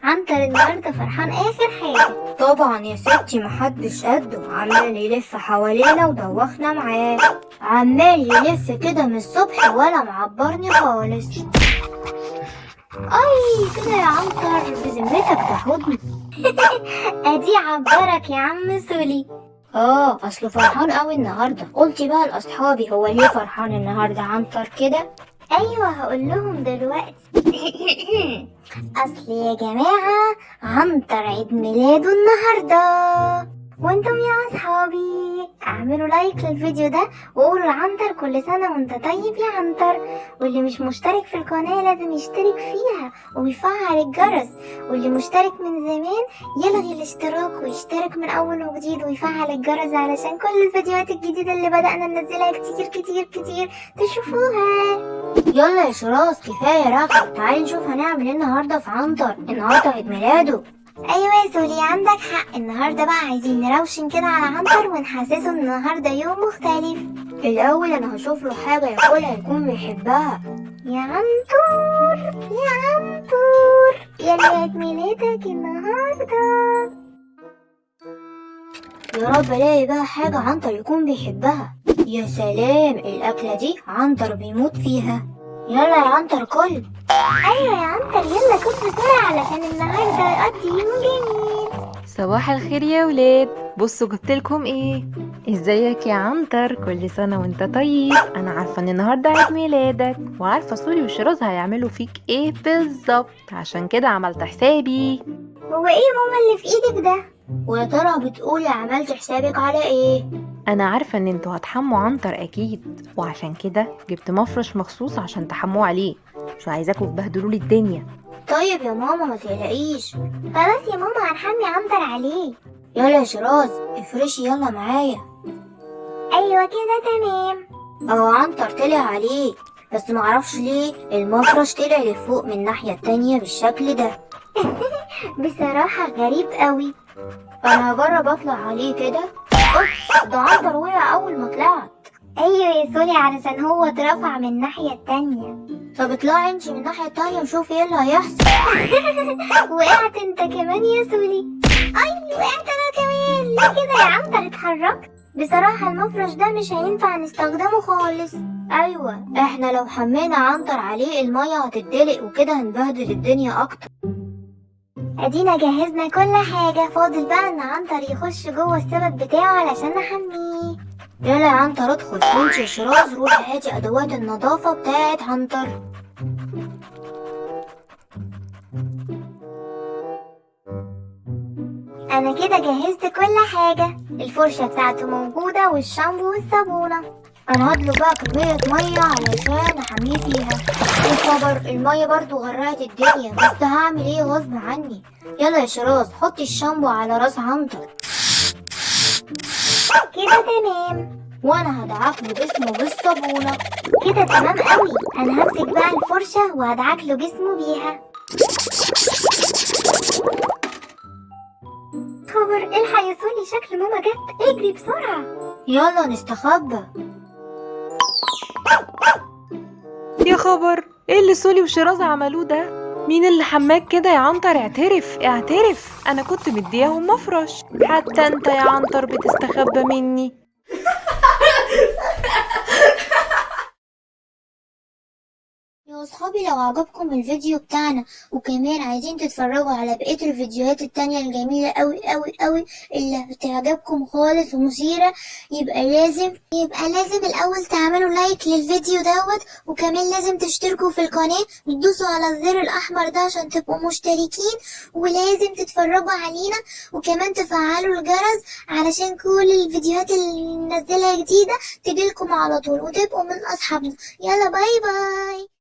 عنتر النهارده فرحان اخر حاجة. طبعا يا ستي محدش قده، عمال يلف حوالينا ودوخنا معاه، عمال يلف كده من الصبح ولا معبرني خالص. اي كده يا عنتر، بذمتك ده حضن؟ ادي عبرك يا عم سولي. اه اصله فرحان قوي النهارده. قلتي بقى لاصحابي هو ليه فرحان النهارده عنتر كده؟ ايوه هقول لهم دلوقتي. اصل يا جماعة عنتر عيد ميلاده النهارده، وانتم يا اصحابي اعملوا like للفيديو ده وقولوا لعنتر كل سنة وانت طيب يا عنتر. واللي مش مشترك في القناة لازم يشترك فيها ويفعل الجرس، واللي مشترك من زمان يلغي الاشتراك ويشترك من اول وجديد ويفعل الجرس علشان كل الفيديوهات الجديدة اللي بدأنا ننزلها كتير كتير كتير تشوفوها. يلا يا شراس كفاية رغي، تعالي نشوف هنعمل ايه النهارده في عنتر، النهارده عيد ميلاده. ايوه يا سولي عندك حق، النهارده بقى عايزين نروشن كده على عنتر ونحسسه ان النهارده يوم مختلف. الاول انا هشوف له حاجة ياكلها يكون بيحبها. يا عنتر يا عنتر يا اللي عيد ميلادك النهارده. يا رب الاقي بقى حاجة عنتر يكون بيحبها. يا سلام الاكلة دي عنتر بيموت فيها. يلا يا عنتر كل. ايوه يا عنتر يلا كل بسرعة علشان النهارده يقضي يوم جميل. صباح الخير يا ولاد، بصوا جبتلكم ايه. ازيك يا عنتر، كل سنة وانت طيب. انا عارفة ان النهاردة عيد ميلادك، وعارفة سوري وشيراز هيعملوا فيك ايه بالظبط، عشان كده عملت حسابي. هو ايه ماما اللي في ايدك ده؟ ويا ترى بتقولي عملت حسابك على ايه؟ انا عارفة ان انتوا هتحموا عنتر اكيد، وعشان كده جبت مفرش مخصوص عشان تحموه عليه، مش عايزاكم تبهدلوا لي الدنيا. طيب يا ماما ما تقلقيش. خلاص يا ماما هنحمي عنتر عليه. يلا يا شيراز افرشي يلا معايا. ايوه كده تمام. اهو عنتر طلع عليه، بس معرفش ليه المفرش طلع لفوق من الناحية التانية بالشكل ده. بصراحة غريب قوي. انا هجرب اطلع عليه كده. oops ده عنتر وقع اول ما طلعت. ايوه يا سولي علشان هو اترفع من الناحية التانية. طب اطلعي انتي من الناحية التانية وشوفي ايه اللي هيحصل. وقعت انت كمان يا سولي. اي وقعت انا كمان. ليه كده يا عنتر اتحركت؟ بصراحة المفرش ده مش هينفع نستخدمه خالص. ايوه احنا لو حمينا عنتر عليه المية هتدلق وكده هنبهدل الدنيا اكتر. ادينا جهزنا كل حاجة، فاضل بقى ان عنتر يخش جوه السبت بتاعه علشان نحمية. يلا يا عنتر ادخل، وانتي يا شيراز روحي هاتي ادوات النظافة بتاعت عنتر. انا كده جهزت كل حاجة، الفرشة بتاعته موجودة والشامبو والصابونة. انا هدلق بقى كمية مية علشان احميه فيها. يا خبر المية برضو غرقت الدنيا، بس هعمل ايه غصب عني. يلا يا شيراز حطي الشامبو على راس عنتر. كده تمام. وانا هدعك له جسمه بالصابونة. كده تمام قوي. انا همسك بقى الفرشة وهدعك له جسمه بيها. خبر الحق يا سولي شكل ماما جت، اجري بسرعة. يلا نستخبى. يا خبر ايه اللي سولي وشيراز عملوه ده؟ مين اللي حماك كده يا عنتر؟ اعترف اعترف، انا كنت مدياهم مفرش. حتى انت يا عنتر بتستخبى مني. يا اصحابي لو عجبكم الفيديو بتاعنا وكمان عايزين تتفرجوا على بقية الفيديوهات التانية الجميلة قوي قوي قوي اللي هتعجبكم خالص ومثيرة، يبقى لازم الاول تعملوا like للفيديو دوت، وكمان لازم تشتركوا في القناة وتدوسوا على الزر الاحمر ده عشان تبقوا مشتركين، ولازم تتفرجوا علينا وكمان تفعلوا الجرس علشان كل الفيديوهات اللي ننزلها جديدة تجيلكم على طول وتبقوا من اصحابنا. يلا bye bye.